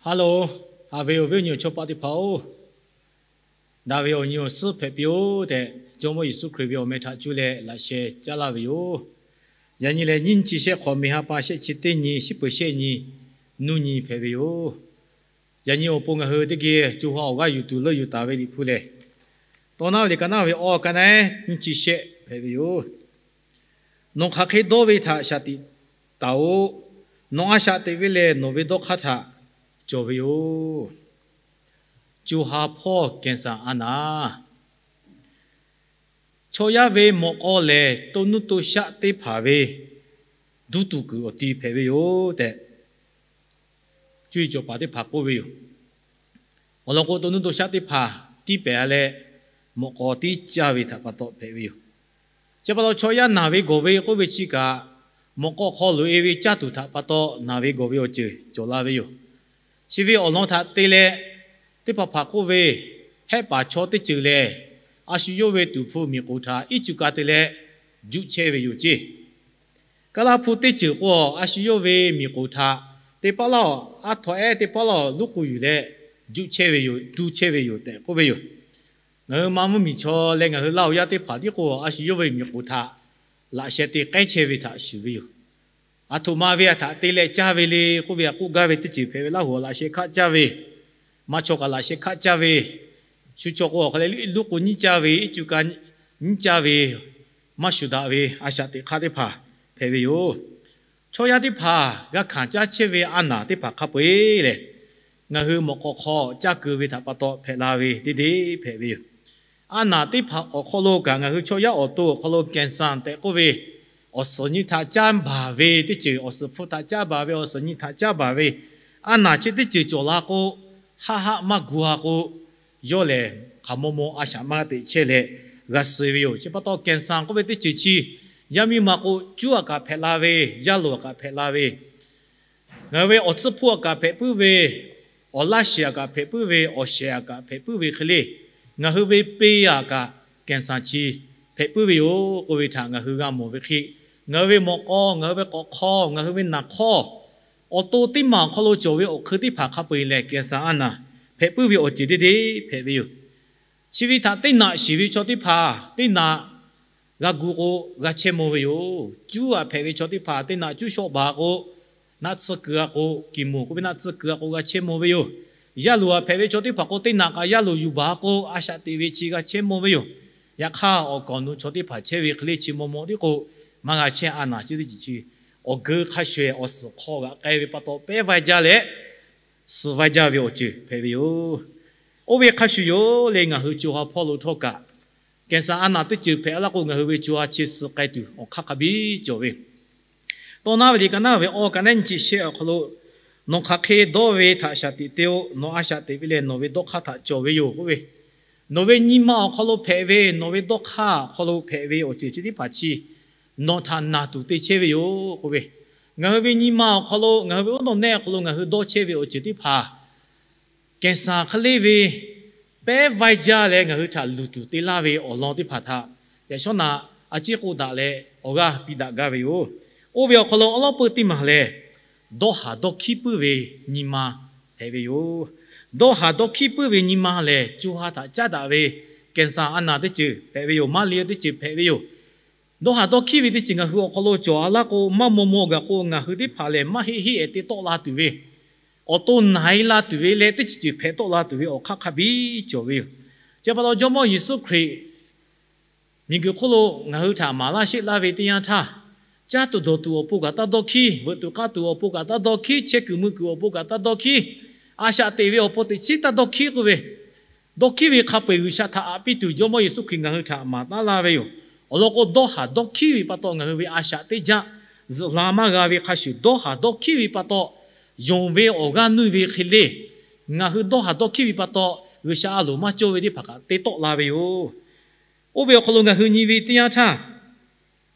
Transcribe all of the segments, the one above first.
Hello, haꞈ ve awˬ viˉ awˬ nyi awˬ chawˇ paˆ teˇ hpaˍ-oˬ, daꞈ ve awˬ nyi awˬ suhˉ hpehꞈ piˇ-oˆ tehꞈ, Jawˇmawˇ Yeˍsuˆ Hkriꞈ ve awˬ meh htaꞈ cuˇ leh laꞈ sheh caˉ laˇ ve yoˬ. Yaꞈ nyi lehˬ, nyiˇ nyi chi shehˆ hk'awꞈ, meˬ ha pa shehˆ chi teˇ nyi, shiˉ peuˬ shehˆ nyi, nuˇ nyi hpehꞈ ve yoˬ. Yaꞈ nyi awˬ pon ngaˬ hui teˇ geh co ha awˬ g'aˇ yuˬ tuˬ leuˆ yuˬ taˍ ve Liꞈ hpu lehˬ, Tawˇ naˉ ve liꞈ ka naˉ ve awˬ ka naˉ nyiˇ chi shehˆ hpehꞈ ve yoˬ. Nawˬ hk'aˬ hk'e dawˇ ve htaꞈ shaˍ tiꞈ taˍ-oꞈ. Nawˬ a shaꞈ teꞈ ve lehˬ, nawˬ ve dawˇ hk'aˇ htaꞈ cawˬ ve yoˬ. Co ha hpawˇ ကင်ဆာ a naˍ, chaw yaˇ ve mawꞈ k'aw lehˬ, to nuˇ to shaˆ teˇ hpaˍ ve duˇ tuˬ kuiˬ awˬ ti hpehꞈ ve yoˬ tehꞈ, cuˇ yiˍ cawˬ paˍ teˇ hpaˍ k'oˆ ve yoˬ. Awˬ lawn k'o, to nuˇ to shaˆ teˇ hpaˍ tiˇ pehˍ leh, mawꞈ k'aw tiˉ caˇ ve htaꞈ pa taw hpehꞈ ve yoˬ. Chi pa taw, chaw yaˇ naˬ ve gawˬ ve k'oˆ ve chi kaꞈ, mawꞈ k'aw hk'aw loꞈ-e ve caˇ tuˬ htaꞈ pa taw naˬ ve gawˬ ve awˬ ceuˬ cawˬ la ve yoˬ. Chi ve awˬ lawn htaꞈ te leh, teˇ hpaˍ hpaˍ k'oˆ ve, hehˆ paˍ chaw teˇ ceuˬ lehˬ, a shu yawˇ ve tuˍ hpfuh miˬ k'oˍ htaꞈ iˉ cuˬ ka te leh juˆ chehˇ ve yoˬ ceˇ. Kaˇ laˇ hpu teˇ ceuˬ k'o, a shu yawˇ ve miˬ k'oˍ htaꞈ teˇ paˉ laˇ-oˬ, aˉ htaw ehˉ teˇ paˉ laˇ-oˬ, luˉ k'oˍ yuˬ leh juˆ chehˇ ve yoˬ, tu chehˇ ve yoˬ tehꞈ k'oˆ ve yoˬ. Ngaˬ hui Manˇ mvuhˇ miˬ chaw leh ngaˬ hui Laˇ huˍ yaˇ teˇ hpaˍ tiˉ k'o, a shu yawˇ ve miˬ k'oˍ htaꞈ laꞈ sheh te k'ehˉ chehˇ ve htaꞈ shuˍ ve yoˬ. Aˬ htoꞈ ma ve a htaꞈ te leh caˇ ve le k'oˆ ve, a k'oˆ gaˇ ve teˇ ceuˬ hpehꞈ ve, Laˇ huˍ laꞈ sheh hkaˆ caˇ ve, maˇ chaw kaꞈ laꞈ sheh hkaˆ caˇ ve, shu chaw k'o awˬ hk'aw leh luˉ k'oˍ nyiˇ caˇ ve, iˉ cuˬ ka nyiˇ caˇ ve, maˇ shuˍ daꞈ ve a shaꞈ teꞈ hk'aˇ teˇ hpaˍ hpehꞈ ve yoˬ. Chaw yaˇ teˇ hpaˍ g'a hkanˍ caˇ chehˇ ve a naˍ teˇ hpaˍ hk'a peu-eˬ lehˬ, ngaˬ hui mawꞈ k'aw hk'aw caˇ keu ve htaꞈ pa taw hpehꞈ la ve teˇ deˇ hpehꞈ ve yoˬ. A naˍ teˇ hpaˍ awˬ hk'aw lo kaꞈ, ngaˬ hui chaw yaˇ awˬ to awˬ hk'aw lo ကင်ဆာ tehꞈ k'oˆ ve, awˬ suhˍ nyi htaꞈ caˇ baˬ ve teˇ ceuˬ, awˬ suhˍ hpu htaꞈ caˇ baˬ ve, awˬ suhˍ nyi htaꞈ caˇ baˬ ve a naˍ chi teˇ ceuˬ cawˬ la k'o, haˆ haˆ maˇ gu-a k'o, yawˇ lehˬ hk'aˬ maw maw a shaꞈ maˇ g'a teꞈ chehˇ leh g'a suh ve yoˬ. Chi pa taw ကင်ဆာ k'oˆ ve teˇ ceuˬ chi yaˇ miˇ ma k'o, cuˉ aꞈ kaꞈ hpehꞈ la ve, yaˇ loˍ aꞈ kaꞈ hpehꞈ la ve, ngaˬ hui ve awˬ tsuhˇ hpfuhˇ aꞈ kaꞈ hpehꞈ puiˉ ve, awˬ laˇ shiˍ aꞈ kaꞈ hpehꞈ puiˉ ve, awˬ shehˍ aꞈ kaꞈ hpehꞈ puiˉ ve hk'e le, ngaˬ hui ve pe aꞈ kaꞈ ကင်ဆာ chi hpehꞈ puiˉ ve yoˬ k'oˆ ve htaꞈ ngaˬ hui g'a mawˬ ve hk'e, ngaˬ hui ve mawꞈ k'aw, ngaˬ hui ve k'awꞈ hk'aw, ngaˬ hui ve naˍ hk'awˇ, awˬ to teˇ maˬ awˬ hk'aw lo cawˬ ve awˬ hk'eun teˇ hpaˍ hk'a peu-eˬ lehˬ, ကင်ဆာ a naˍ hpehꞈ puiˉ ve awˬ ceuˬ teˇ deˇ hpehꞈ ve yoˬ. Chi ve htaꞈ teˇ naꞈ shiˍ ve chaw teˇ hpaˍ teˇ naꞈ g'a gu k'o, g'a chehˇ maw ve yoˬ. Cuˉ aꞈ hpehꞈ ve chaw teˇ hpaˍ teˇ naꞈ cuˉ shawˆ baˬ k'o, naˆ tsuhˇ keu-a k'o, kiˬ moˍ k'oˆ ve naˆ tsuhˇ keu-a k'o g'a chehˇ maw ve yoˬ. Yaˇ loˍ aꞈ hpehꞈ ve chaw teˇ hpaˍ k'o, teˇ naꞈ kaꞈ yaˇ loˍ yuˬ baˬ k'o, a shaꞈ teꞈ ve chi g'a chehˇ maw ve yoˬ. Yaꞈ hk'aˇ, awˬ kaˍ awˬ nu chaw teˇ hpaˍ chehˇ ve hk'e le chi maw maw tiˉ k'o, maˇ g'a chehˇ. A naˍ chi teˇ ceuˬ chi awˬ geu hk'a shuˍ sehꞈ awˬ suhˍ hk'aw g'aꞈ k'ai ve pa taw pehˉ vaiˇ jaˇ leh, suh vaiˇ jaˇ ve awˬ ceuˬ hpehꞈ ve yoˬ. Oˇ ve hk'a shuˍ yoˬ le, ngaˬ hui co ha hpawˇ lo htawˇ kaꞈ, ကင်ဆာ a naˍ teˇ ceuˬ hpehꞈ laˇ k'o, ngaˬ hui ve co ha chi suh k'ai tuˬ awˬ hk'aˇ hk'a biˇ cawˬ ve. Tawˇ naˉ ve liꞈ ka naˉ ve awˬ ka naˉ nyiˇ chi shehˆ awˬ hk'aw lo, Nawˬ hk'aˬ hk'e dawˇ ve htaꞈ shaˍ tiꞈ te-oˆ. Nawˬ a shaꞈ teꞈ ve lehˬ, nawˬ ve dawˇ hk'aˇ htaꞈ cawˬ ve yoˬ k'oˆ ve, nawˬ ve nyi ma awˬ hk'aw lo hpehꞈ ve, nawˬ ve dawˇ hk'aˇ awˬ hk'aw lo hpehꞈ ve awˬ ceuˬ chi teˇ hpaˍ chi nawˬ htaꞈ naˬ tuˬ te chehˇ ve yoˬ k'oˆ ve, ngaˬ hui ve nyi ma awˬ hk'aw lo, ngaˬ hui ve uˉ nawˬ nehˆ awˬ hk'aw lo ngaˬ hui dawˇ chehˇ ve awˬ ceuˬ teˇ hpaˍ ကင်ဆာ hk'e le ve pehˉ vaiˇ jaˇ leh ngaˬ hui htaꞈ luˬ tuˬ te laˇ ve awˬ lawn teˇ hpaˍ htaꞈ yaꞈ shawˉ naꞈ a ciˉ k'oˆ daꞈ leh awˬ g'aˇ piˇ daꞈ gaˇ ve yoˬ. Oˇ ve awˬ hk'aw lo awˉ lawˉ peuˇ teˇ maˬ lehˬ, dawˇ haˍ dawˇ hkiˉ puiˉ ve nyi ma hpehꞈ ve yoˬ. Dawˇ haˍ dawˇ hkiˉ puiˉ ve nyi ma lehˬ, co ha htaꞈ caˉ daꞈ ve ကင်ဆာ a naˍ teˇ ceuˬ hpehꞈ ve yoˬ. Maˇ liꞈ teˇ ceuˬ hpehꞈ ve yoˬ. Dawˇ haˍ dawˇ hkiˉ ve teˇ ceuˬ ngaˬ hui awˬ hk'aw lo cawˬ a laˇ k'o, maˇ maw maw gaˬ k'o, ngaˬ hui teˇ hpaˍ lehˬ maˇ heˆ heˆ-ehˍ te tawˆ la tuˬ ve, awˬ to naˬ-e la tuˬ ve leh teˇ ceuˬ ceuˬ hpehꞈ tawˆ la tuˬ ve awˬ hk'aˇ hk'a biˇ cawˬ ve yoˬ. Chi pa taw Jawˇmawˇ Yeˍsuˆ Hkriꞈ miˬguiˬ hk'oˆ lo ngaˬ hui htaꞈ maˍ laˇ sheˆ laˇ ve teˇ yanˇ htaˇ, caˇ tuˬ dawˬ tuˬ awˬ pon kaꞈ taˇ dawˇ hkiˉ, veuꞈ tuˬ k'aˇ tuˬ awˬ pon kaꞈ taˇ dawˇ hkiˉ, chehˇ kuiˬ mui kuiˬ awˬ pon kaꞈ taˇ dawˇ hkiˉ, a shaꞈ teꞈ ve awˬ pon teꞈ chiˉ taˇ dawˇ hkiˉ k'oˆ ve, dawˇ hkiˉ ve hk'a peu-eˬ G'uiˬsha htaꞈ aꞈ piˇ tuˬ Jawˇmawˇ Yeˍsuˆ Hkriꞈ ngaˬ hui htaꞈ maˍ taˉ laˇ ve yoˬ. Awˬ lawn k'o, dawˇ haˍ dawˇ hkiˉ ve pa taw ngaˬ hui ve a shaꞈ teˇ jaˆ zuhꞈ la maˇ g'a ve hk'a shuˍ, dawˇ haˍ dawˇ hkiˉ ve pa taw yonˍ ve awˬ g'aˇ nuˇ ve hk'e le, ngaˬ hui dawˇ haˍ dawˇ hkiˉ ve pa taw G'uiˬsha a loˍ maˇ cawˇ ve teˇ hpaˍ kaꞈ te tawˆ la ve yoˬ. Oˇ ve awˬ hk'aw lo ngaˬ hui nyi ve teˇ yanˇ htaˇ,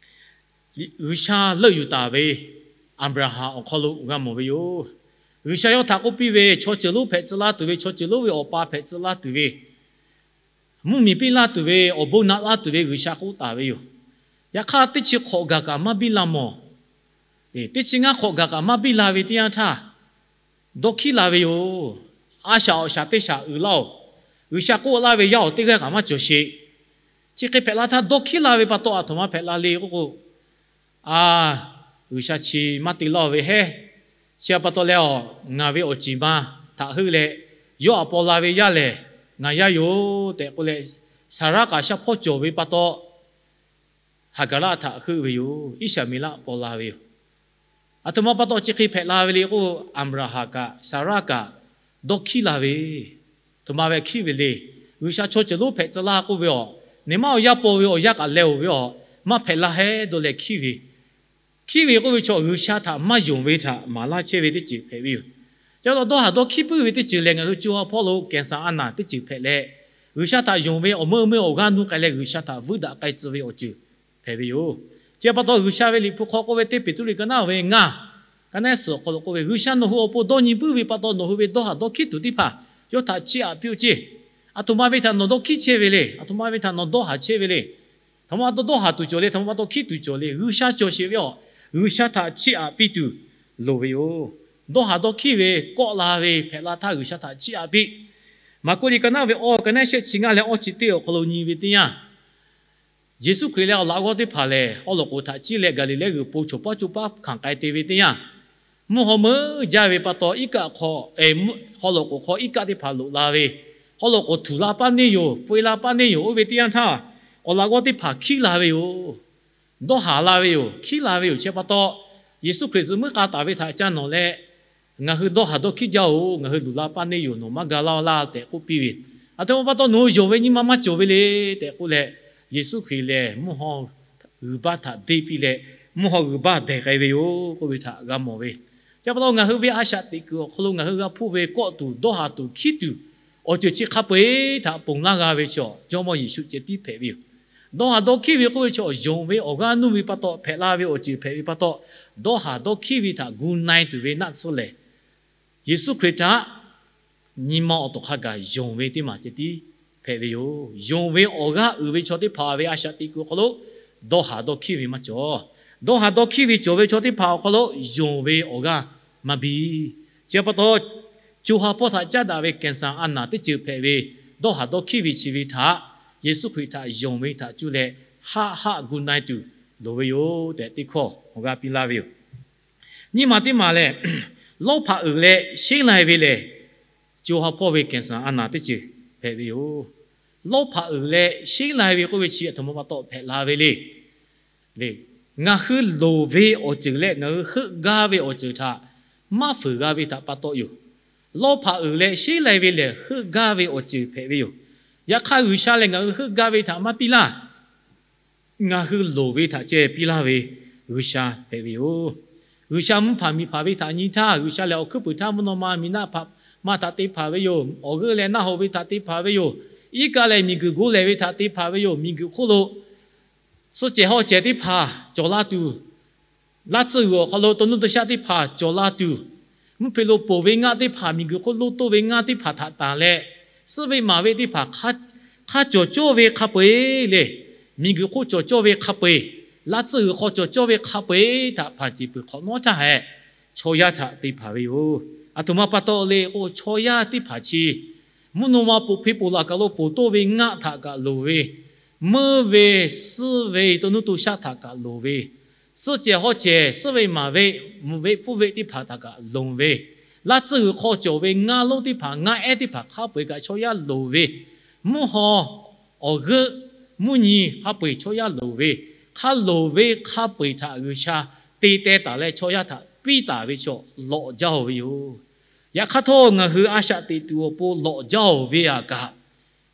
G'uiˬsha leuˆ yuˬ taˍ ve Aˍbraˍhanˍ awˬ hk'aw lo g'a mawˬ ve yoˬ. G'uiˬsha yawˇ htaꞈ k'oˆ piˇ ve, chaw ceuˬ lonˉ hpehꞈ tcuh laˇ tuˬ ve, chaw ceuˬ lonˉ ve awˬ pa hpehꞈ tcuh laˇ tuˬ ve, mvuhˇmiˬ piˇ laˇ tuˬ ve, awˬ bon naꞈ laˇ tuˬ ve G'uiˬsha k'oˆ taˍ ve yoˬ. Yaꞈ hk'aˇ, teˇ chi hk'awꞈ gaˬ kaꞈ maˇ biˇ la mawˬ. Teˇ chi ngaˇ hk'awꞈ gaˬ kaꞈ maˇ biˇ la ve teˇ yanˇ htaˇ, dawˇ hkiˉ la ve yoˬ. A shaꞈ awˬ shaˍ teˇ shaꞈ uiˍ laˇ-oˬ, G'uiˬsha k'oˆ laˇ ve yaˇ awˬ teˇ g'aˇ kaꞈ maˇ cawˬ sheˍ. Chi hk'e hpehꞈ la htaˇ, dawˇ hkiˉ la ve pa taw aˬ htoꞈ ma hpehꞈ la le k'oˆ k'o, a, G'uiˬsha chi maˇ te laˇ ve heˉ. Chi pa taw leh, a, ngaˬ ve awˬ ceˬ ma htaꞈ heuˆ leh, yawˇ htaꞈ paw la ve yaˇ lehˬ ngaˬ yaˇ yoˬ tehꞈ k'oˆ leh, Saˍraˆ kaꞈ shaˉ hpawˇ cawˬ ve pa taw, Haˍgaˍraˆ htaꞈ heuˆ ve yoˬ. Iˉshaˍmeˍlaˆ paw la ve yoˬ. Aˬ htoꞈ ma pa taw chi hk'e hpehꞈ la ve le k'o, Aˍbraˍhanˍ kaꞈ Saˍraˆ kaꞈ dawˇ hkiˉ la ve, aˬ htoꞈ ma ve hkiˉ ve le. G'uiˬsha chaw ceuˬ lonˉ hpehꞈ tcuh laˇ k'oˆ ve, a, neˇ maˇ awˬ yaˇ paw ve awˬ yanˇ kaꞈ leh-oˬ ve, a, maˇ hpehꞈ la heˉ dawˇ leh hkiˉ ve. Hkiˉ ve k'oˆ ve chaw G'uiˬsha htaꞈ maˇ yonˍ ve htaꞈ maˍ laˇ chehˇ ve teˇ ceuˬ hpehꞈ ve yoˬ. Chi pa taw dawˇ haˍ dawˇ hkiˉ puiˉ ve teˇ ceuˬ lehˬ, ngaˬ hui co ha hpawˇ lo ကင်ဆာအာဏာ teˇ ceuˬ hpehꞈ leh, G'uiˬsha htaꞈ yonˍ ve awˬ meuˇ meuˇ awˬ g'aˇ nuˇ k'ai leh G'uiˬsha htaꞈ vuiˇ daꞈ k'ai tcuh ve awˬ ceuˬ hpehꞈ ve yoˬ. Chi pa taw G'uiˬsha ve Liꞈ hpu hk'aw k'oˆ ve teˇ Peˍtruˆ liꞈ ka naˉ ve ngaˇ, ka naˉ suhˍ awˬ hk'aw lo k'oˆ ve, G'uiˬsha nawˬ hui awˬ pon dawˇ nyi puiˉ ve pa taw nawˬ hui ve dawˇ haˍ dawˇ hkiˉ tuˬ teˇ hpaˍ yawˇ htaꞈ chiˇ aꞈ piˇ-oˆ ceˇ. Aˬ htoꞈ ma ve htaꞈ nawˬ dawˇ hkiˉ chehˇ ve le. Aˬ htoꞈ ma ve htaꞈ nawˬ dawˇ haˍ chehˇ ve le. Htaꞈ ma pa taw dawˇ haˍ tuˬ cawˬ le, htaꞈ ma pa taw hkiˉ tuˬ cawˬ le. G'uiˬsha cawˬ sheˍ ve, a, G'uiˬsha htaꞈ chiˇ aꞈ piˇ tuˬ loˍ ve yoˬ. Dawˇ haˍ dawˇ hkiˉ ve kawˆ la ve hpehꞈ la htaˇ G'uiˬsha htaꞈ chiˇ aꞈ piˇ. Maˍkuˆ liꞈ ka naˉ ve awˬ, ka naˉ shehˆ chi ngaˇ leh awˇ chi teˇ awˬ hk'aw lo nyi ve teˇ yanˇ, Yeˍsuˆ Hkriꞈ leh awˬ laꞈ g'awˇ teˇ hpaˍ lehˬ, awˬ lawn k'oˍ htaꞈ ciˇ leh Gaˍliˍlehˇ g'uiˬ po choˬ paˇ coˇ paˇ hkanˍ k'ai te ve teˇ yanˇ, mvuhˇ haw meuˇ jaˇ ve pa taw, iˉ kaˆ hk'aw, haw lawn k'oˍ hk'aw iˉ kaˆ teˇ hpaˍ loꞈ la ve, haw lawn k'oˍ htuˬ la paˇ neˇ yoˬ, peu-e la paˇ neˇ yoˬ. Oˇ ve teˇ yanˇ htaˇ, awˬ laꞈ g'awˇ teˇ hpaˍ hkiˉ la ve yoˬ. Dawˇ haˍ la ve yoˬ, hkiˉ la ve yoˬ. Chi pa taw, Yeˍsuˆ Hkriꞈ zuhꞈ muiˉ k'a taˍ ve htaꞈ ca nawˬ leh, ngaˬ hui dawˇ haˍ dawˇ hkiˉ jaˇ-oˬ, ngaˬ hui luˬ la paˇ neˇ yoˬ, nawˬ maˇ ga laˇ laˇ tehꞈ k'oˆ piˇ ve. Aˬ htoꞈ ma pa taw nawˬ hui yonˍ ve nyi ma maˇ cawˬ ve le tehꞈ k'oˆ leh, Yeˍsuˆ Hkriꞈ lehˬ mvuhˇ haw g'uiˬ baˇ htaꞈ deˇ piˇ leh, mvuhˇ haw g'uiˬ baˇ dehˬ k'ai ve yoˬ k'oˆ ve htaꞈ g'a mawˬ ve. Chi pa taw ngaˬ hui ve a shaꞈ teꞈ kuiˬ awˬ hk'aw lo ngaˬ hui g'a hpuˇ ve kawˆ tuˬ, dawˇ haˍ tuˬ, hkiˉ tuˬ, awˬ ceuˬ chi hk'a peu-eˬ htaꞈ ponˬ laˇ g'a ve chaw Jawˇmawˇ Yeˍsuˆ ceh tiˉ hpehꞈ ve yoˬ. Dawˇ haˍ dawˇ hkiˉ ve k'oˆ ve chaw yonˍ ve awˬ g'aˇ nuˇ ve pa taw hpehꞈ la ve awˬ ceuˬ hpehꞈ ve pa taw, dawˇ haˍ dawˇ hkiˉ ve htaꞈ gu na-e tuˬ ve naˆ tsuhˇ lehˬ, Yeˍsuˆ Hkriꞈ htaꞈ nyi ma awˬ tawˍ hk'a gaˬ yonˍ ve teˇ maˬ ceh tiˉ hpehꞈ ve yoˬ. Yonˍ ve awˬ g'aˇ uiˍ ve chaw teˇ hpaˍ ve a shaꞈ teꞈ kuiˬ awˬ hk'aw lo dawˇ haˍ dawˇ hkiˉ ve maˇ cawˬ. Dawˇ haˍ dawˇ hkiˉ ve cawˬ ve chaw teˇ hpaˍ awˬ hk'aw lo yonˍ ve awˬ g'aˇ maˇ biˇ. Chi pa taw, co ha hpawˇ htaꞈ caˉ daꞈ ve ကင်ဆာအာဏာ teˇ ceuˬ hpehꞈ ve, dawˇ haˍ dawˇ hkiˉ ve chi ve htaꞈ Yeˍsuˆ Hkriꞈ htaꞈ yonˍ ve htaꞈ cuˇ leh haˆ haˆ gu na-e tuˬ loˍ ve yoˬ tehꞈ teˇ hkawˇ awˬ g'aˇ piˇ laˇ ve yoˬ. Nyiˇ maˬ teˇ maˬ lehˬ, lawˇ hpaꞈ uiˍ leh sheˉ lai ve lehˬ, co ha hpawˇ ve ကင်ဆာအာဏာ teˇ ceuˬ hpehꞈ ve yoˬ. Lawˇ hpaꞈ uiˍ leh sheˉ lai ve k'oˆ ve chi aˬ htoꞈ ma pa taw hpehꞈ la ve le. Ngaˬ hui loˍ ve awˬ ceuˬ leh ngaˬ hui heuˆ gaˇ ve awˬ ceuˬ htaꞈ maˇ fuiˍ g'a ve htaꞈ pa taw yoˬ. Lawˇ hpaꞈ uiˍ leh sheˉ lai ve lehˬ, heuˆ gaˇ ve awˬ ceuˬ hpehꞈ ve yoˬ. Yaꞈ hk'aˇ, G'uiˬsha lehˬ ngaˬ hui heuˆ gaˇ ve htaꞈ maˇ piˇ laˇ. Ngaˬ hui loˍ ve htaꞈ ceh piˇ laˇ ve G'uiˬsha hpehꞈ ve yoˬ. G'uiˬsha mvuhˇ hpanˍ miˬ hpanˍ ve htaꞈ nyi htaˇ, G'uiˬsha lehˬ awˬ hkuiˉ puiˍ htaˇ mvuhˇ naw ma miˬ naˆ hpaˍ ma htaꞈ te hpanˍ ve yoˬ. Awˬ g'euˆ leh naˆ hoꞈ ve htaꞈ te hpanˍ ve yoˬ. Iˉ kaˆ leh miˬguiˬ go lehˬ ve htaꞈ te hpanˍ ve yoˬ. Miˬguiˬ hk'oˆ lo suhˆ cehˬ hawˇ cehˬ teˇ hpaˍ cawˬ la tuˬ, laˇ tcuhˇ g'uiˬ awˬ hk'aw lo to nuˇ to shaˆ teˇ hpaˍ cawˬ la tuˬ, mvuhˇ hpe lo ponˬ ve ngaˆ teˇ hpaˍ, miˬguiˬ hk'oˆ lo toˇ ve ngaˆ teˇ hpaˍ htaꞈ tanˬ leh, suhˆ ve maˍ ve teˇ hpaˍ hk'a cawˬ cawˇ ve hk'a peu-eˬ le. Miˬguiˬ hk'oˆ cawˬ cawˇ ve hk'a peu-eˬ, laˇ tcuhˇ g'uiˬ hk'aw cawˬ cawˇ ve hk'a peu-eˬ htaꞈ hpanˍ ceˬ peuˬ hk'awꞈ nawˉ htaˇ hehꞈ, chaw yaˇ htaꞈ te hpanˍ ve yoˬ. Aˬ htoꞈ ma pa taw le k'o, chaw yaˇ teˇ hpaˍ chi mvuhˇ naw ma poˬ hpeˇ poˬ laˬ kaˬ lo ponˬ toˇ ve ngaˆ htaꞈ kaꞈ loˍ ve, meuˇ ve, suhˆ ve, to nuˇ to shaˆ htaꞈ kaꞈ loˍ ve, suhˆ cehˬ hawˇ cehˬ, suhˆ ve maˍ ve, mvuhˇ ve hpfuhˇ ve teˇ hpaˍ htaꞈ kaꞈ loˍ ve, laˇ tcuhˇ g'uiˬ hk'aw cawˬ ve ngaˇ lonˉ teˇ hpaˍ, ngaˇ ehˉ teˇ hpaˍ hk'a peu-eˬ kaꞈ chaw yaˇ loˍ ve, mvuhˇ haw, awˬ g'euˆ, mvuhˇ nyi hk'a peu-eˬ chaw yaˇ loˍ ve, hk'a loˍ ve hk'a peu-eˬ htaꞈ G'uiˬsha te teh taˍ leh chaw yaˇ htaꞈ piˇ taˍ ve chaw lawꞈ jaˇ-oˬ ve yoˬ. Yaꞈ hk'aˇ htawˇ, ngaˬ hui a shaꞈ teꞈ tuˬ awˬ pon lawꞈ jaˇ-oˬ ve aꞈ kaꞈ,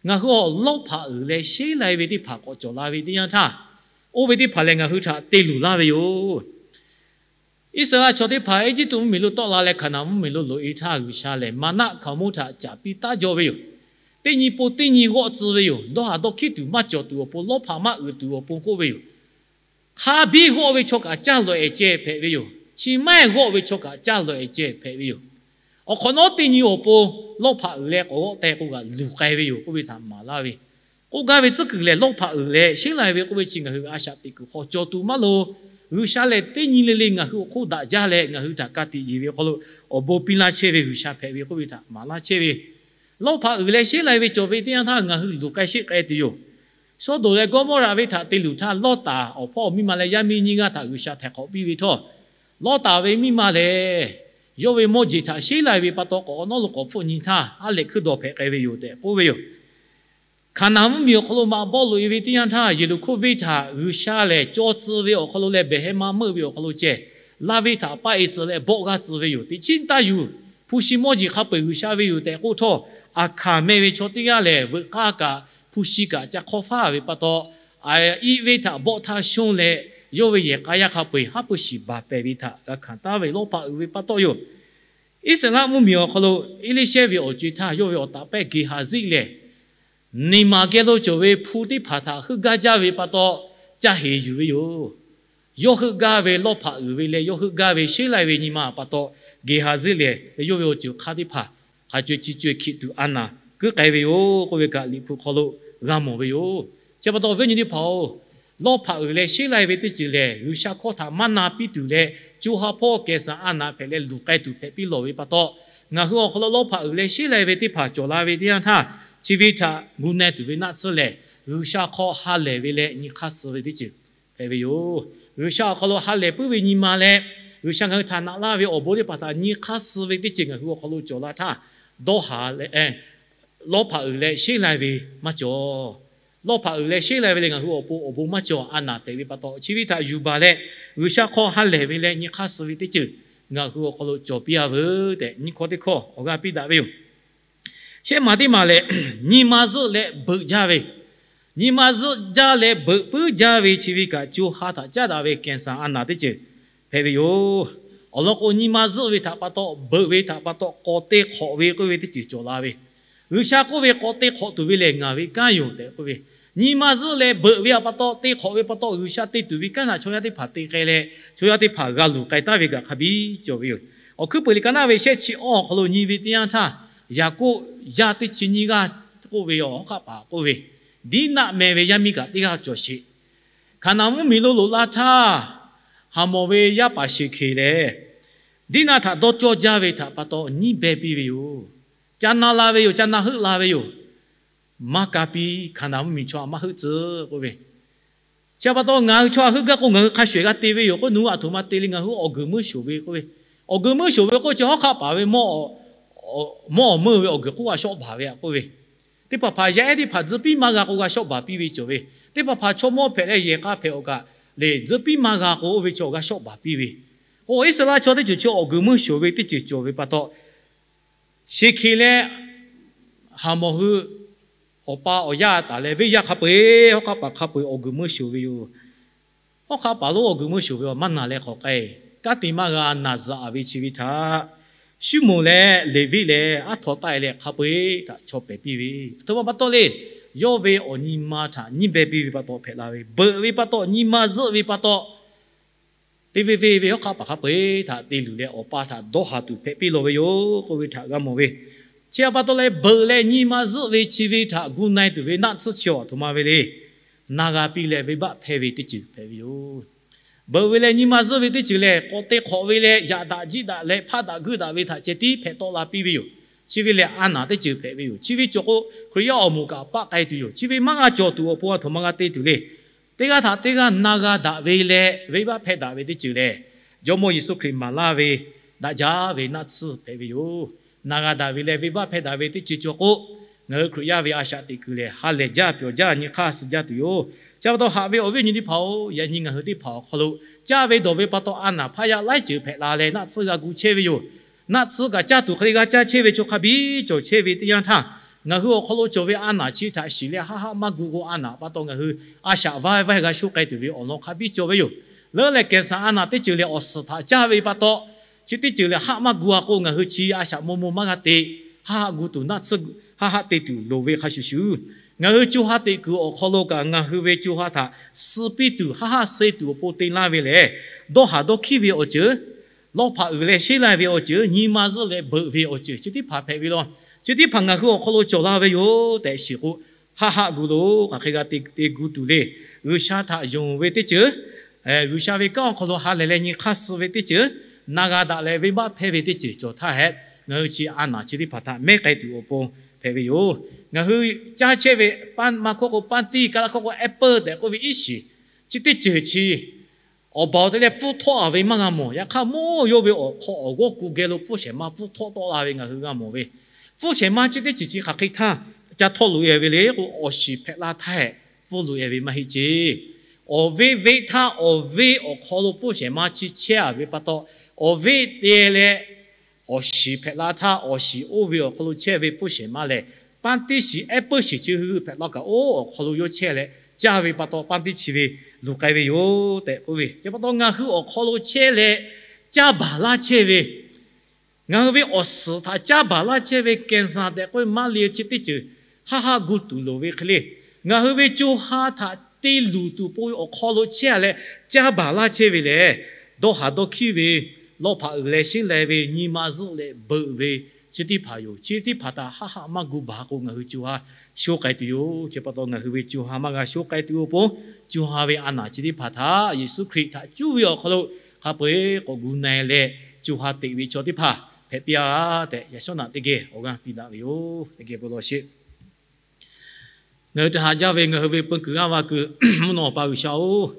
ngaˬ hui awˬ lawˇ hpaꞈ uiˍ leh sheˉ lai ve teˇ hpaˍ k'awꞈ cawˬ la ve teˇ yanˇ htaˇ, oˇ ve teˇ hpaˍ lehˬ ngaˬ hui htaꞈ te luˬ laˇ ve yoˬ. Iˉsaˍreˍlaˆ chaw teˇ hpaˍ Eˇjiˇtuꞈ mvuhˇmiˬ lo tawˆ la leh Hkaˍnanˍ mvuhˇmiˬ lo loꞈ-e htaˇ, G'uiˬsha lehˬ maˍnaˆ hkaoˍmonˇ htaꞈ caˍ piˇ taˉ jaw ve yoˬ. Teˇ nyi pon teˇ nyi g'awˆ tcuh ve yoˬ. Dawˇ haˍ dawˇ hkiˉ tuˬ maˇ cawˬ tuˬ awˬ pon, lawˇ hpaꞈ maˇ uiˍ tuˬ awˬ pon k'oˆ ve yoˬ. Hk'a biˇ g'awˆ ve chaw kaꞈ caˇ lawꞈ-ehˍ ceh hpehꞈ ve yoˬ. Chi maˇ heˆ g'awˆ ve chaw kaꞈ caˇ lawꞈ-ehˍ ceh hpehꞈ ve yoˬ. Awˬ hk'awꞈ nawˉ teˇ nyi awˬ pon lawˇ hpaꞈ uiˍ leh k'awꞈ g'awˆ teh k'o kaꞈ luˬ k'ai ve yoˬ k'oˆ ve htaꞈ maˍ laˇ ve. K'oˆ gaˇ ve tcuhˉ kuiˬ lehˬ, lawˇ hpaꞈ uiˍ leh sheˉ lai ve k'oˆ ve chi ngaˬ hui ve a shaꞈ teꞈ kuiˬ hk'aw cawˬ tuˬ maˇ loˍ. G'uiˬsha lehˬ teˇ nyi le le ngaˬ hui awˬ hk'oˆ daꞈ jaˇ leh ngaˬ hui htaꞈ ka tiꞈ yeˬ ve awˬ hk'aw lo awˬ bon piˇ laˇ chehˇ ve G'uiˬsha hpehꞈ ve k'oˆ ve htaꞈ maˍ laˇ chehˇ ve, Lawˇ hpaꞈ uiˍ leh sheˉ lai ve cawˬ ve teˇ yanˇ htaˇ ngaˬ hui luˬ k'ai sheˆ k'ai tuˬ yoˬ. Sawˉdonˍ leh Gawˇmawˇraꞈ ve htaꞈ te luˬ htaˇ, Lawˇtaˍ awˬ hpawˇ awˬ miˇ ma leh yaˇ miˇ nyiˇ g'aˇ htaꞈ G'uiˬsha htaiˍ hk'awꞈ piˇ ve htawˇ, Lawˇtaˍ ve miˇ ma lehˬ yawˇ ve mawˇ jeˬ htaꞈ sheˉ lai ve pa taw, k'awꞈ k'awꞈ nawˉ lo k'awꞈ hpfuhˆ nyi htaˇ, aˉ lehꞈ hkuiˉ dawˬ hpehꞈ k'ai ve yoˬ tehꞈ k'oˆ ve yoˬ. Hkaˍnanˍ mvuhˇmiˬ awˬ hk'aw lo maꞈ bawˆ loꞈ e ve teˇ yanˇ htaˇ, Yeˍriˆhkoˇ venˇ htaꞈ G'uiˬsha lehˬ caw tcuh ve awˬ hk'aw lo leh behˬ heh ma meuˆ ve awˬ hk'aw lo ceh, laˇ venˇ htaꞈ paˆ e tcuh leh bawˆ g'aˇ tcuh ve yoˬ. Teꞈ chiˉ taˇ yuˬ, hpu shi mawˇ jeˬ hk'a peu-eˬ G'uiˬsha ve yoˬ tehꞈ k'oˆ htawˇ, Aˍhkaˍ meh ve chaw teˇ g'aˇ lehˬ veuꞈ k'aˇ kaꞈ hpu shi kaꞈ ca hk'awˇ faˉ ve pa taw, iˆ venˇ htaꞈ bawˆ htaˇ shonˇ leh, yawˇ ve yehˬ k'a yaˇ hk'a peu-eˬ haˉ pui shiˍ baˬ pehˍ ve htaꞈ g'a hkanˍ taˉ ve Lawˇ hpaꞈ uiˍ ve pa taw yoˬ. Iˉsaˍreˍlaˆ mvuhˇmiˬ awˬ hk'aw lo Eˇliˇshehˇ ve awˬ co-e htaˇ, yawˇ ve awˬ taˍ pehˇ Geˍhaˍziˆ lehˬ, neˇ maˬ geh lo cawˬ ve hpu teˇ hpaˍ htaꞈ heuˆ gaˇ jaˇ ve pa taw, caˇ heˍ yuˬ ve yoˬ. Yawˇ heuˆ gaˇ ve Lawˇ hpaꞈ uiˍ ve leh yawˇ heuˆ gaˇ ve sheˉ lai ve nyi ma pa taw, Geˍhaˍziˆ lehˬ yawˇ ve awˬ ceuˬ hk'aˇ teˇ hpaˍ hk'a co-e chi co-e hkiˆ tuˬ a naˍ kuiˉ k'ai ve yoˬ k'oˆ ve kaꞈ, Liꞈ hpu hk'aw lo g'a mawˬ ve yoˬ. Chi pa taw, awˬ viˉ awˬ nyi teˇ hpaˍ-oˬ, Lawˇ hpaꞈ uiˍ leh sheˉ lai ve teˇ ceuˬ lehˬ, G'uiˬsha hkawˇ htaꞈ maˇ na piˇ tuˬ leh, co ha hpawˇ kehˬ saˍ a naˍ hpehꞈ leh luˬ k'ai tuˬ hpehꞈ piˇ lawˬ ve pa taw, ngaˬ hui awˬ hk'aw lo Lawˇ hpaꞈ uiˍ leh sheˉ lai ve teˇ hpaˍ cawˬ la ve teˇ yanˇ htaˇ, chi ve htaꞈ gu na tuˬ ve naˆ tsuhˇ lehˬ, G'uiˬsha hk'aw ha lehˬ ve leh nyi hk'aˇ suh ve teˇ ceuˬ hpehꞈ ve yoˬ. G'uiˬsha awˬ hk'aw lo ha lehˬ puiˉ ve nyi ma leh, G'uiˬsha ngaˬ hui htaꞈ naꞈ laˇ ve awˬ bon teˇ hpaˍ htaꞈ nyi hk'aˇ suh ve teˇ ceuˬ ngaˬ hui awˬ hk'aw lo cawˬ la htaˇ, dawˇ haˍ leh, Lawˇ hpaꞈ uiˍ leh sheˉ lai ve maˇ cawˬ. Lawˇ hpaꞈ uiˍ leh sheˉ lai ve leh ngaˬ hui awˬ pon awˬ bon maˇ cawˬ, a naˍ hpehꞈ ve pa taw, chi ve htaꞈ yuˬ baˬ leh, G'uiˬsha hk'aw ha lehˬ ve leh nyi hk'aˇ suh ve teˇ ceuˬ ngaˬ hui awˬ hk'aw lo cawˬ piˇ a veuˬ tehꞈ, nyiˇ hkawˇ teˇ hkawˇ awˬ g'aˇ piˇ daꞈ ve yoˬ. Shehˆ maˬ teˇ maˬ lehˬ, nyi ma zuhˆ leh beuꞈ jaˇ ve, nyi ma zuhˆ jaˇ leh beuꞈ puiˉ jaˇ ve chi ve kaꞈ, co ha htaꞈ caˉ daꞈ ve kehˬ saˍ a naˍ teˇ ceuˬ hpehꞈ ve yoˬ. Awˬ lawn k'o, nyi ma zuhˆ ve htaꞈ pa taw, beuꞈ ve htaꞈ pa taw, k'awꞈ te hk'awꞈ ve k'oˆ ve teˇ ceuˬ cawˬ la ve, G'uiˬsha k'oˆ ve k'awꞈ te hk'awꞈ tuˬ ve lehˬ ngaˬ ve kanˉ yoˬ tehꞈ k'oˆ ve, nyi ma zuhˆ leh beuꞈ ve htaꞈ pa taw, te hk'awꞈ ve pa taw, G'uiˬsha te tuˬ ve kanˉ htaꞈ chaw yaˇ teˇ hpaˍ te k'ai leh, chaw yaˇ teˇ hpaˍ g'a luˬ k'ai taˍ ve kaꞈ hk'a biˇ cawˬ ve yoˬ. Awˬ hkuiˉ peuˬ liꞈ ka naˆ ve shehˆ chi awˇ awˬ hk'aw lo nyi ve teˇ yanˇ htaˇ, Yaˍkoˆ yaˇ teˇ chi nyiˇ g'aˇ k'oˆ ve, awˬ hawˉ hk'aˆ paˍ k'oˆ ve, Diˉnaˆ meh ve yaˇ miˇ kaꞈ teˇ g'aˇ cawˬ sheˍ. Hkaˍnanˍ mvuhˇmiˬ lo loꞈ la htaˇ, Haˍmawˬ ve yaˇ paˍ Sheˍhkeˍ lehˬ, Diˉnaˆ htaꞈ dawˇ cawˇ jaˇ ve htaꞈ pa taw nyiˉ beh piˇ ve yoˬ. Ca na la ve yoˬ, ca na heuˆ la ve yoˬ. Maˇ ka piˇ, Hkaˍnanˍ mvuhˇmiˬ chaw htaꞈ maˇ heuˆ tcuh k'oˆ ve, chi pa taw ngaˬ hui chaw htaꞈ heuˆ gaˇ k'o, ngaˬ hui hk'a shuˍ g'a te ve yoˬ k'o, nawˬ hui aˬ htoꞈ ma te le, ngaˬ hui awˬ guiˬ meuˇ shoˍ ve k'oˆ ve. Awˬ guiˬ meuˇ shoˍ ve k'o, chi hawˉ hk'aˆ paˍ ve mawˇ awˬ meuˇ ve awˬ guiˬ k'oˆ g'a shawˆ baˬ ve a k'oˆ ve, teˇ hpaˍ hpaˍ yaˇ ehˉ teˇ hpaˍ tcuh piˇ maˇ g'a k'o g'a shawˆ baˬ piˇ ve cawˬ ve, teˇ hpaˍ hpaˍ chaw mawˇ hpehꞈ leh yehˬ k'a hpehꞈ awˬ kaꞈ lehˬ, tcuh piˇ maˇ g'a k'o oˇ ve chaw g'a shawˆ baˬ piˇ ve. K'o, Iˉsaˍreˍlaˆ chaw teˇ ceuˬ chi awˬ guiˬ meuˇ shoˍ ve teˇ ceuˬ cawˬ ve pa taw, Sheˍhkeˍ leh Haˍmawˬ hui awˬ pa awˬ yaˇ taˍ leh venˇ yaˇ hk'a peu-eˬ, hawˉ hk'aˆ paˍ hk'a peu-eˬ awˬ guiˬ meuˇ shoˍ ve yoˬ. Hawˉ hk'aˆ paˍ lonˉ awˬ guiˬ meuˇ shoˍ ve awˬ maˇ na leh k'awꞈ k'ai, kanˉ te maˇ g'a naˬ zuhꞈ ve chi ve htaꞈ Suˉmonˍ leh Leˍviˆ leh aˉ htaw taˆ e leh hk'a peu-eˬ htaꞈ chaw pehˍ piˇ ve, aˬ htoꞈ ma pa taw le, yawˇ ve awˬ nyi ma htaꞈ nyiˇ beh piˇ ve pa taw hpehꞈ la ve, beuꞈ ve pa taw, nyi ma zuhˆ ve pa taw, teˇ venˇ venˇ ve hawˉ hk'aˆ paˍ hk'a peu-eˬ htaꞈ te luˬ leh awˬ pa htaꞈ dawˇ haˍ tuˬ hpehꞈ piˇ lawˬ ve yoˬ k'oˆ ve htaꞈ g'a mawˬ ve. Chi htaꞈ pa taw leh, beuꞈ leh nyi ma zuhˆ ve chi ve htaꞈ gu na-e tuˬ ve naˆ tsuhˇ chi awˬ htoꞈ ma ve le. Na g'a piˇ leh venˇbaˆ hpehˇ ve teˇ ceuˬ hpehꞈ ve yoˬ. Beuꞈ ve leh nyi ma zuhˆ ve teˇ ceuˬ lehˬ, k'awꞈ te hk'awꞈ ve leh yaꞈ daꞈ jiˆ daꞈ leh hpaˆ daꞈ guiˇ daꞈ ve htaꞈ ceh tiˉ hpehꞈ tawˆ la piˇ ve yoˬ. Chi ve lehˬ, a naˍ teˇ ceuˬ hpehꞈ ve yoˬ. Chi ve cawˬ k'o, Hkriꞈ yaˇ awˬ moˍ kaꞈ paˆ k'ai tuˬ yoˬ. Chi ve maˇ g'a cawˬ tuˬ awˬ pon aˬ htoꞈ ma g'a te tuˬ le. Teˇ g'aˇ htaꞈ teˇ g'aˇ na g'a daꞈ ve leh venˇbaˆ hpehˇ daꞈ ve teˇ ceuˬ lehˬ, Jawˇmawˇ Yeˍsuˆ Hkriꞈ maˍ laˇ ve daꞈ jaˇ ve naˆ tsuhˇ hpehꞈ ve yoˬ. Na g'a daꞈ ve leh venˇbaˆ hpehˇ daꞈ ve teˇ ceuˬ cawˬ k'o, ngaˬ hui Hkriꞈ yaˇ ve a shaꞈ teꞈ kuiˬ lehˬ, ha lehˬ jaˇ, pyawˬ jaˇ, nyi hk'aˇ suh jaˇ tuˬ yoˬ. Chi pa taw haꞈ ve awˬ viˉ awˬ nyi teˇ hpaˍ-oˬ, yaꞈ nyi ngaˬ hui teˇ hpaˍ awˬ hk'aw lo caˇ ve dawˬ ve pa taw a naˍ hpaˇ yaˇ laiˉ ceuˬ hpehꞈ la leh naˆ tsuhˇ g'a gu chehˇ ve yoˬ. Naˆ tsuhˇ kaꞈ caˇ tuˬ hk'e le g'a caˇ chehˇ ve chaw hk'a biˇ cawˬ chehˇ ve teˇ yanˇ htaˇ, ngaˬ hui awˬ hk'aw lo cawˬ ve a naˍ chi htaꞈ shiˍ leh haˆ haˆ maˇ gu k'o, a naˍ pa taw ngaˬ hui a shaꞈ vaiˇ vaiˇ g'a shoˆ k'ai tuˬ ve awˬ lawn hk'a biˇ cawˬ ve yoˬ. Leuˉ leh kehˬ saˍ a naˍ teˇ ceuˬ lehˬ awˬ suhˍ htaꞈ caˇ ve pa taw, chi teˇ ceuˬ lehˬ haˆ maˇ gu-a k'o, ngaˬ hui chi a shaꞈ maw maw maˇ g'a te, haˆ haˆ gu tuˬ naˆ tsuhˇ haˆ haˆ te tuˬ loˍ ve hk'a shuˍ shuˍ, ngaˬ hui co ha teꞈ kuiˬ awˬ hk'aw lo kaꞈ ngaˬ hui ve co ha htaꞈ suh piˇ tuˬ, haˆ haˆ suh tuˬ awˬ pon te laˇ ve lehˬ, dawˇ haˍ dawˇ hkiˇ ve awˬ ceuˬ, lawˇ hpaꞈ uiˍ leh sheˉ lai ve awˬ ceuˬ, nyi ma zuhˆ leh beuꞈ ve awˬ ceuˬ chi teˇ hpaˍ hpehꞈ ve law. Chi teˇ hpaˍ ngaˬ hui awˬ hk'aw lo cawˬ la ve yoˬ tehꞈ shiˍ k'o, haˆ haˆ gu loˬ. Hk'aˬ hk'e g'a te gu tuˬ le. G'uiˬsha htaꞈ yonˍ ve teˇ ceuˬ G'uiˬsha ve kanˉ awˬ hk'aw lo ha lehˬ leh nyi hk'aˇ suh ve teˇ ceuˬ, na g'a daꞈ leh venˇbaˆ hpehˇ ve teˇ ceuˬ cawˬ htaˇ hehꞈ, ngaˬ hui chi a naˍ chi teˇ hpaˍ htaꞈ mehˉ k'ai tuˬ awˬ pon hpehꞈ ve yoˬ. Ngaˬ hui caˇ chehˇ ve, maˇ hkawˇ k'o, ปาร์ตี้, kaˇ laˇ hkawˇ k'o, apple tehꞈ k'oˆ ve iˉ shiˍ, chi teˇ ceuˬ chi awˬ baˬ awˬ te leh pfuhˇ htawˆ a ve maˇ g'a mawˬ. Yaꞈ hk'aˇ, mawˇ yawˇ ve awˬ hk'aw awˬ g'awˇ ku geh lo pfuhˇ shehˍ ma pfuhˇ htawˆ tawˆ la ve ngaˬ hui g'a mawˬ ve, pfuhˇ shehˍ ma chi teˇ ceuˬ chi hk'aˬ hk'e htaˇ ca htawˆ loꞈ e ve le k'o, awˬ shiˍ hpehꞈ la htaˇ hehꞈ pfuhˇ loꞈ e ve maˇ heˆ ceˇ. Awˬ veˆ veˆ htaˇ awˬ veˆ awˬ hk'aw lo pfuhˇ shehˍ ma chi chehˇ a ve pa taw, awˬ veˆ te leh awˬ shiˍ hpehꞈ la htaˇ, awˬ shiˍ oˇ ve awˬ hk'aw lo chehˇ ve pfuhˇ shehˍ ma lehˬ, ปาร์ตี้ shiˍ, apple shiˍ chi hui hpehꞈ la kaꞈ oˇ awˬ hk'aw lo yawˇ chehˇ leh caˇ ve pa taw, ปาร์ตี้ chi ve luˬ k'ai ve yoˬ tehꞈ k'oˆ ve. Chi pa taw ngaˬ hui awˬ hk'aw lo chehˇ leh caˇ baˬ laˇ chehˇ ve, ngaˬ hui ve awˬ suhˍ htaꞈ caˇ baˬ laˇ chehˇ ve แก่นสาร tehꞈ k'oˆ ve maˇ le chi teˇ ceuˬ haˆ haˆ gu tuˬ loˍ ve hk'e le, ngaˬ hui ve co ha htaꞈ te luˬ tuˬ pon awˬ hk'aw lo chehˇ a leh caˇ baˬ laˇ chehˇ ve lehˬ, dawˇ haˍ dawˇ hkiˉ ve, lawˇ hpaꞈ uiˍ leh sheˉ leh ve, nyi ma zuhˆ leh beuꞈ ve, chi teˇ hpaˍ yoˬ. Chi teˇ hpaˍ htaꞈ haˆ haˆ maˇ gu baˬ k'o, ngaˬ hui co ha sho k'ai tuˬ yoˬ. Chi pa taw ngaˬ hui ve co ha maˇ g'a sho k'ai tuˬ awˬ pon, co ha ve a naˍ chi teˇ hpaˍ htaꞈ Yeˍsuˆ Hkriꞈ htaꞈ cuˇ ve awˬ hk'aw lo hk'a peu-eˬ k'awꞈ gu na-e leh, co ha teꞈ ve chaw teˇ hpaˍ hpehꞈ piˇ-a tehꞈ, yaꞈ shawˉ naꞈ teˇ geh awˬ g'aˇ piˇ daꞈ ve yoˬ. Teˇ geh bon lawˬ sheˍ. Ngaˬ hui htaꞈ haꞈ jaˇ ve ngaˬ hui ve peu kuiˬ g'aˇ va kuiˬ mvuhˇ naw pa G'uiˬsha-oˬ,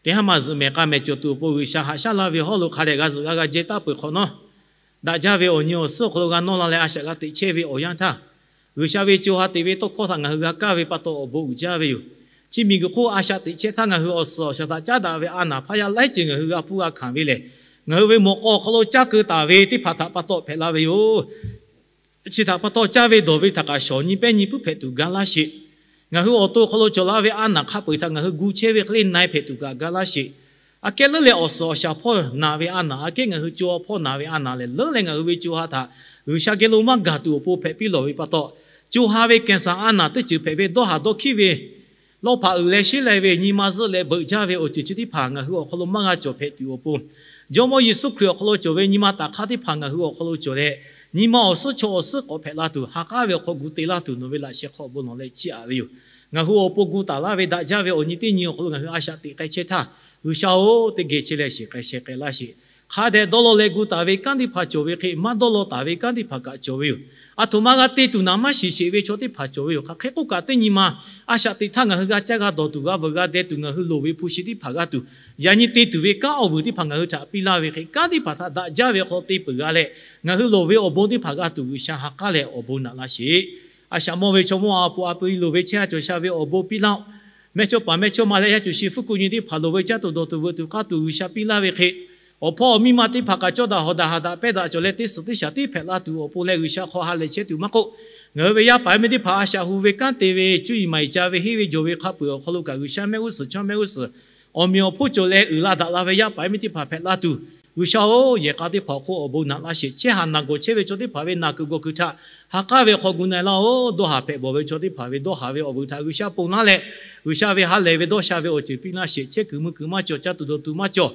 teˇ haˉ maˬ zuhꞈ mehˍ k'a mehˍ cawˬ tuˬ awˬ pon G'uiˬsha haꞈ shaˉ laˇ ve hawˉ lo hk'a dehꞈ g'a zuhꞈ g'a g'a jehˇ taˉ peuˬ hk'awꞈ nawˉ, daꞈ jaˇ ve awˬ nyi awˬ suhˉ awˬ hk'aw lo g'a nawˇ la leh a shaꞈ g'a teꞈ chehˇ ve awˬ yanˇ htaˇ, G'uiˬsha ve co ha teꞈ ve tawˇ hkawˇ htaꞈ ngaˬ hui g'a kaˇ ve pa taw awˬ bon uiˍ jaˇ ve yoˬ. Chi miˬguiˬ hk'oˆ a shaꞈ teꞈ chehˇ htaˇ ngaˬ hui awˬ suhˍ awˬ shaˍ htaꞈ caˉ daꞈ ve a naˍ hpaˇ yaˇ laiˉ ceuˬ ngaˬ hui g'a hpuˇ g'a hkanˍ ve lehˬ, ngaˬ hui ve mawꞈ k'aw awˬ hk'aw lo caˇ keu taˍ ve teˇ hpaˍ htaꞈ pa taw hpehꞈ la ve yoˬ. Chi htaꞈ pa taw caˇ ve dawˬ ve htaꞈ kaꞈ shawˍ nyi pehˉ nyi puiˉ hpehꞈ tuˬ ga laˇ sheˍ. Ngaˬ hui awˬ to awˬ hk'aw lo cawˬ la ve a naˍ hk'a peu-eˬ htaꞈ ngaˬ hui gu chehˇ ve hk'e le na-e hpehꞈ tuˬ kaꞈ ga laˇ sheˍ. Aꞈ kehˉ leuˉ leh awˬ suhˍ awˬ shaˍ hpawˇ naˍ ve a naˍ, aꞈ kehˉ ngaˬ hui co ha hpawˇ naˍ ve a naˍ lehˬ, leuˉ leh ngaˬ hui ve co ha htaꞈ G'uiˬsha geh lo maˇ gaˬ tuˬ awˬ pon hpehꞈ piˇ lawˬ ve pa taw, co ha ve แก่นสาร a naˍ teˇ ceuˬ hpehꞈ ve dawˇ haˍ dawˇ hkiˉ ve, lawˇ hpaꞈ uiˍ leh sheˉ leh ve, nyi ma zuhˆ leh beuꞈ jaˇ ve awˬ ceuˬ chi teˇ hpaˍ ngaˬ hui awˬ hk'aw lo maˇ g'a cawˬ hpehꞈ tuˬ awˬ pon, Jawˇmawˇ Yeˍsuˆ Hkriꞈ awˬ hk'aw lo cawˬ ve nyi ma taˍ hk'aˇ teˇ hpaˍ ngaˬ hui awˬ hk'aw lo cawˬ leh, nyi ma awˬ suhˉ chaw awˬ suhˉ k'awꞈ hpehꞈ la tuˬ, ha k'aˉ ve awˬ hk'aw gu te laˇ tuˬ nawˬ ve laꞈ sheh hk'aw bon lawˬ leh chiˇ aꞈ ve yoˬ. Ngaˬ hui awˬ pon gu taˍ laˇ ve daꞈ jaˇ ve awˬ nyi teˇ nyi awˬ hk'aw lo ngaˬ hui a shaꞈ teꞈ k'ai chehˇ htaˇ, G'uiˬsha-oˬ, teˇ geh chehˇ leh shiˍ k'ai sheh k'ai laˇ sheˍ. Hk'a dehꞈ dawˇ law leh gu taˍ ve kanˉ teˇ hpaˍ cawˬ ve hk'e, maˇ dawˇ law taˍ ve kanˉ teˇ hpaˍ kaꞈ cawˬ ve yoˬ. Aˬ htoꞈ ma g'a te tuˬ naˍ maˇ shiˍ sheˍ ve chaw teˇ hpaˍ cawˬ ve yoˬ. Hk'aˬ hk'e k'oˆ kaꞈ, teˇ nyi ma a shaꞈ teꞈ htaˇ ngaˬ hui g'a caˇ g'a dawˬ tuˬ, g'a veuꞈ g'a deh tuˬ, ngaˬ hui loˍ ve hpu shi teˇ hpaˍ g'a tuˬ, yaꞈ nyi te tuˬ ve kanˉ awˬ vuiˬ teˇ hpaˍ ngaˬ hui htaꞈ piˇ laˇ ve hk'e, kanˉ teˇ hpaˍ htaꞈ daꞈ jaˇ ve awˬ hk'aw te peuˬ g'a leh, ngaˬ hui loˍ ve awˬ bon teˇ hpaˍ g'a tuˬ G'uiˬsha ha k'aˉ leh awˬ bon naꞈ laˇ sheˍ. A shaꞈ mawˇ ve chaw mawˇ a puˍ a pu-e loˍ ve chehˇ a cawˬ sha ve awˬ bon piˇ laˇ-oˆ. Mehˇchawˇ paˍ mehˇchawˇma leh yaˇ cawˬ shi fuˉ kuˆ nyi teˇ hpaˍ loˍ ve caˇ tuˬ dawˬ tuˬ veuꞈ tuˬ k'aˇ tuˬ G'uiˬsha piˇ laˇ ve hk'e, awˬ hpawˇ awˬ miˇ ma teˇ hpaˍ kaꞈ cawˇ daꞈ hawˍ daꞈ haˍ daꞈ pehˇ daꞈ cawˬ leh teˇ suhˍ teˇ shaˍ tiˉ hpehꞈ la tuˬ awˬ pon leh G'uiˬsha hk'aw ha lehˬ chehˇ tuˬ maˇ k'oˆ, ngaˬ hui ve yaˇ paˍ yaˇ miˇ teˇ hpaˍ a shaꞈ hu ve kanˉ te ve cuˇ yiˍ maˍ yiˍ ca ve henˇ ve jawˬ ve hk'a peu-eˬ awˬ hk'aw lo kaꞈ G'uiˬsha mehˆ g'uˇ suhˍ chaw mehˆ g'uˇ suhˍ awˬ meꞈ awˬ hponˇ cawˬ leh uiˍ la daꞈ la ve yaˇ paˍ yaˇ miˇ teˇ hpaˍ hpehꞈ la tuˬ, G'uiˬsha-oˬ, yehˬ k'a teˇ hpaˍ awˬ hk'oˆ awˬ bon naꞈ laˇ sheˍ. Chehˇ haꞈ naˬ gawˬ chehˇ ve chaw teˇ hpaˍ ve naˬ kuiˬ gawˬ kuiˬ htaꞈ ha k'aˉ ve hk'aw gu na-e laˇ-oˆ. Dawˇ haˍ hpehꞈ bawˬ ve chaw teˇ hpaˍ ve dawˇ haˍ ve awˬ vuiˬ htaꞈ G'uiˬsha ponˬ laˇ leh, G'uiˬsha ve ha lehˬ ve dawˇ sha ve awˬ ceuˬ piˇ laˇ sheˍ. Chehˇ kuiˬ mui kuiˬ maˇ cawˬ, caˇ tuˬ dawˬ tuˬ maˇ cawˬ,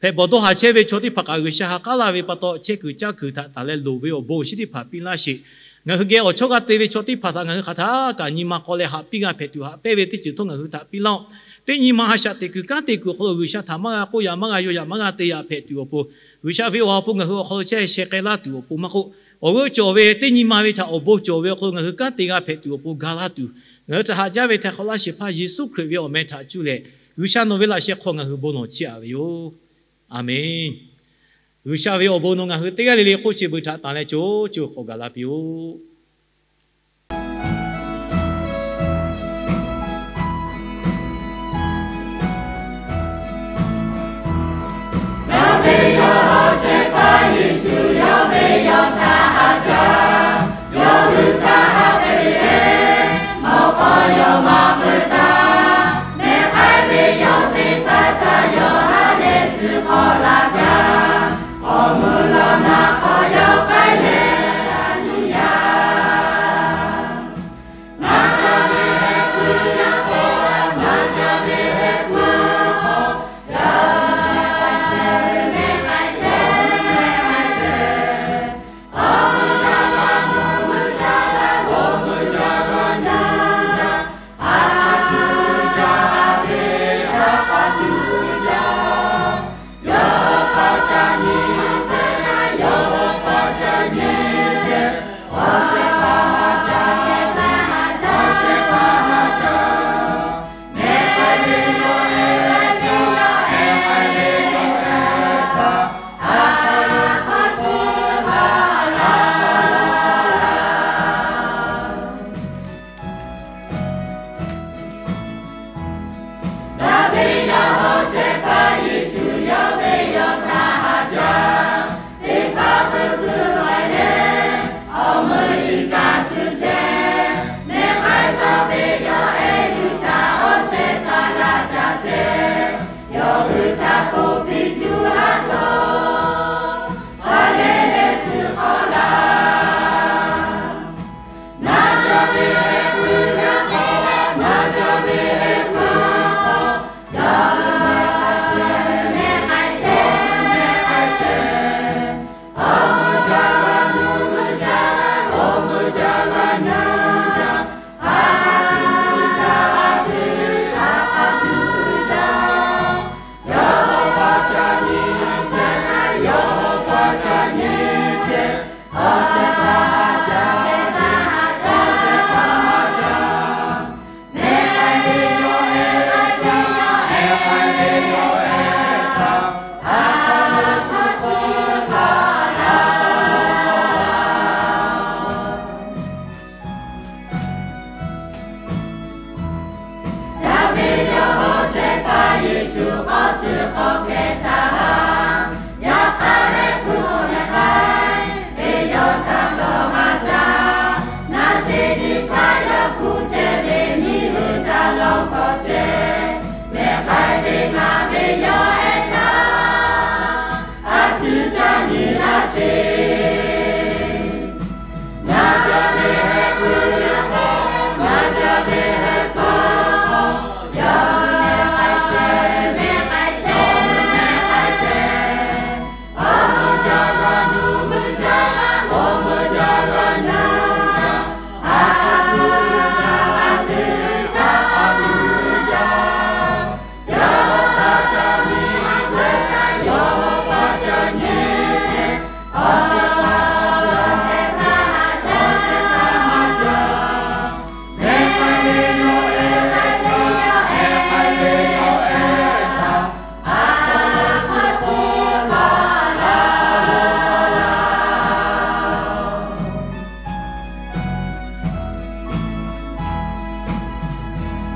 hpehꞈ bawˬ dawˇ haˍ chehˇ ve chaw teˇ hpaˍ kaꞈ G'uiˬsha ha k'aˉ laˇ ve pa taw, chehˇ kuiˬ caˇ kuiˬ htaꞈ taˍ leh loˍ ve awˬ bon awˬ shinˉ teˇ hpaˍ piˇ laˇ sheˍ. Ngaˬ hui geh awˬ chawˇ g'a te ve chaw teˇ hpaˍ htaꞈ ngaˬ hui hk'aˬ htaˇ kaꞈ nyi ma k'aw leh haꞈ piˇ g'a hpehꞈ tuˬ, haꞈ pehnˇ ve teˇ ceuˬ htawˇ ngaˬ hui htaꞈ piˇ laˇ-oˆ. Teˇ nyi ma a shaꞈ teꞈ kuiˬ kanˉ te kuiˬ awˬ hk'aw lo G'uiˬsha htaꞈ maˇ g'a k'oˆ yaꞈ, maˇ g'a yaw yaꞈ, maˇ g'a te yaꞈ hpehꞈ tuˬ awˬ pon, G'uiˬsha ve awˬ ha hpu ngaˬ hui awˬ hk'aw lo chehˇ sheh k'ai laˇ tuˬ awˬ pon maˇ k'oˆ, awˬ g'euˆ cawˬ ve teˇ nyi ma ve htaꞈ awˬ bon cawˬ ve awˬ hk'aw lo ngaˬ hui kanˉ te g'a hpehꞈ tuˬ awˬ pon ga laˇ tuˬ, ngaˬ hui htaꞈ haꞈ jaˇ ve htaiˍ hk'awꞈ laˇ shehˍ hpaˇ Yeˍsuˆ Hkriꞈ ve awˬ meh htaꞈ cuˇ leh, G'uiˬsha nawˬ ve laꞈ sheh hk'aw ngaˬ hui bon lawˬ chiˇ aꞈ ve yoˬ. A menˬ. G'uiˬsha ve awˬ bon nawˬ ngaˬ hui teˇ g'aˇ le le hk'oˆ chi beuꞈ htaꞈ tanˬ leh co co k'awꞈ gaˬ la piˇ-oˆ. Yawˇ ve yawˇ shehˍ hpaˇ Yeˍsuˆ, yawˇ ve yawˇ htaꞈ haꞈ jaˇ. Yawˇ hui htaꞈ haꞈ ve lehˬ, mawꞈ k'aw yawˇ maˇ peuˬ taˍ. Mehˬ k'ai ve yawˇ teˇ hpaˍ htaꞈ yawˇ ha lehˬ suh hk'awꞈ la